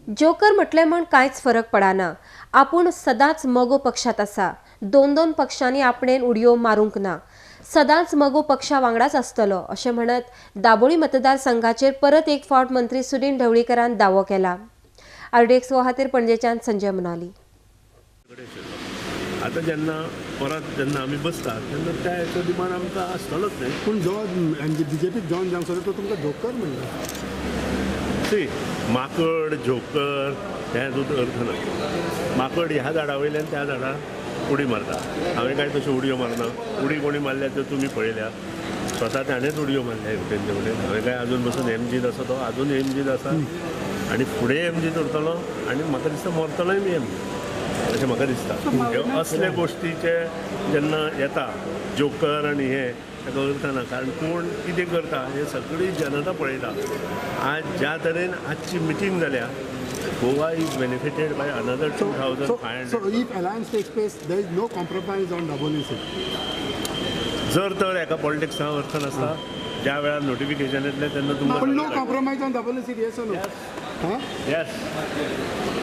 Joker म्हटलें म्हण कांयच फरक पडना. आपूण सदांच मगो पक्षांत आसा. दोन दोन पक्षांनी आपणेन उडयो मारूंक ना. सदांच मगो पक्षा वांगडाच आसतलो अशें म्हणत दाबोळी मतदारसंघाचेर परत एक फावट मंत्री सुदिन ढवळीकरान दावो केला. आरडीएक्स खातीर पणजेच्यान संजय मुनाली. आतां जेन्ना परत जेन्ना आमी बसतात तेन्ना त्या हेचो डिमांड आमकां आसतलोच न्ही. पूण जो बीजेपीक जॉईन जावंक सोदता तो तुमकां जोकर म्हणटा. सी, माकड जोकर हें हातूंत अर्थ ना. माकड ह्या झाडा वयल्यान त्या झाडार उडी मारता. हांवें कांय तश्यो उडयो मारना. उडी कोणी मारल्या त्यो तुमी पळयल्या. स्वता ताणेंच उडयो मारल्या हेवटेन तेवटेन. हांवें कांय अजून पसून एमजीत आसा तो अजून एमजीत आसा आनी फुडें एमजीत उरतलो आनी म्हाका दिसता मरतलोय बी एमजी अशें म्हाका दिसता. हे असले गोश्टीचे जेन्ना येता जोकर आनी हे ताका अर्थ ना, कारण कोण कितें करता हें सगळी जनता पळयता. आज ज्या तरेन आजची मिटींग जाल्या, Goa is benefited by another 2,500. So if alliance takes place, there is no compromise on Dabolim seat. जर तर एका पॉलिटिक्सा अर्थ नासता. ज्या वेळार नोटिफिकेशन येतलें तेन्ना पण नो तुमकां compromise on Dabolim seat, yes or no? Yes.